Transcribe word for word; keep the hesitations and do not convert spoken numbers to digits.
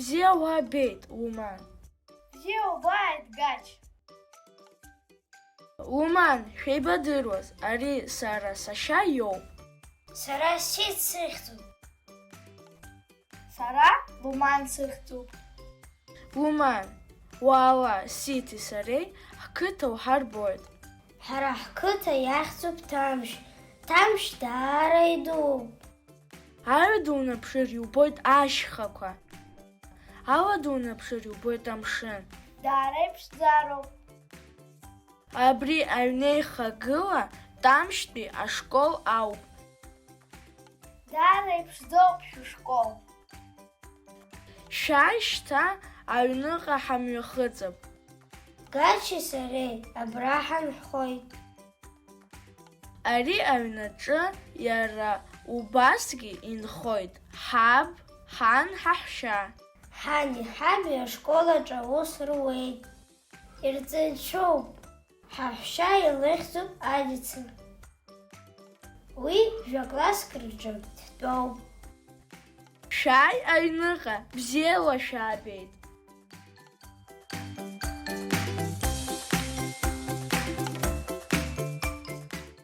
Бзиа уаабеит, Луман. Бзиа убааит, Гач. Луман, шәеибадыруаз, ари сара сашьа иоуп. Сара Сиҭ сыхьӡуп. Сара Луман сыхьӡуп. Луман, уаала, Сиҭи сареи ҳқыҭа уҳарбоит. Ҳара ҳқыҭа иахьӡуп Ҭамшь. Ҭамшь даара идууп. Аҩада унаԥшыр иубоит ашьхақәа. Алада унаԥшыр иубоит амшын. Даара иԥшӡароуп. Абри аҩнеихагыла Ҭамштәи ашкол ауп. Даара иԥшӡоуп шәышкол. Шәааи шьҭа аҩныҟа ҳамҩахыҵып. Гачи сареи абра ҳанхоит. Ари аҩнаҿы иара убасгьы инхоит ҳаб, ҳан, ҳаҳәшьа. Ҳани ҳаби ашкол аҿы аус руеит. Ирҵаҩцәоуп. Ҳаҳәшьа илыхьӡуп Адица. Уи жәа-класск рҿы дтәоуп. Шәааи аҩныҟа, бзиала шәаабеит.